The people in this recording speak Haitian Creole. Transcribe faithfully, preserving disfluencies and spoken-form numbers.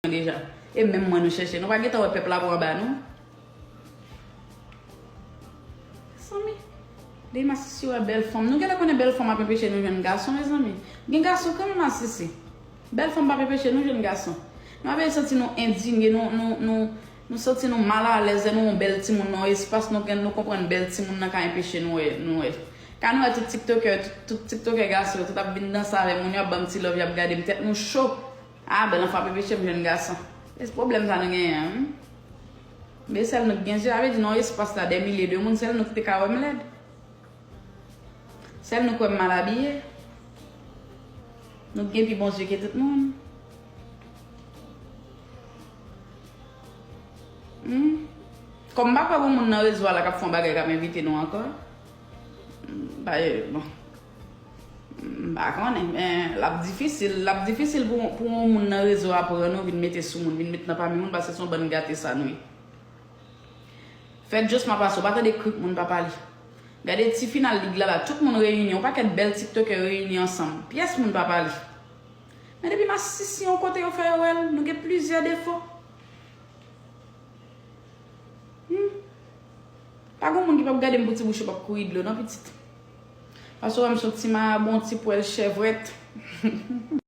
deja. E menm mwen nou chèche. Nou pa gentan wè pèp la pran ba nou. Mezanmi, depi masisi wè bèl fanm. Nou genlè konnen bèl fanm ap enpeche nou jwenn gason, mezanmi. Gen gason kanmenm masisi. Bèl fanm p ap enpeche nou jwenn gason. Nou ap santi nou endinye, nou, nou, nou, nou santi nou malalèz lè nou wè yon bèl timoun nan yon espas, nou gen, nou konprann bèl timoun nan ka enpeche nou wè, nou wè. Ka nou wè tout tiktokè, tout, tout tiktokè gason yo, tout ap vin danse avè moun yo, ap ban m ti love, y ap gade m, tèt nou cho. Ah, bèl fanm ap enpeche m jwenn gason. E se pwoblèm sa nou genyen an, wi. Men sèl nou k gen zye, sa vle di nan espas la, dè milye de moun, sèl nou k te ka wè m lèd. Sèl nou k wè m mal abiye. Nou k gen pi bon zye ke tout moun. Hmm. Kòm m pa kwè gon moun nan rezo a la k ap fè yon bagay k ap envite nou ankò. M pa, bon. M pa konnen, men l ap difisil, l ap difisil pou, pou yon moun nan rezo a pran nou, vin mete sou moun, vin met nan pami moun, paske se yon bann gate sa nou ye. Fè just ma pase, ou pa tande krik moun pa pale. Gade ti final lig la la, tout moun reyini, yon pakèt bèl tiktokè reyini ansanm. Pyès moun pa pale. Men depi masisi yon kote yo fè yo wè l, nou gen plizyè defo. Hmm. Pa gon moun ki p ap gade m pou ti bouch yo p ap kouri dlo non pitit. Paske w wè m se yon ti marabon, ti pwèl chèvret.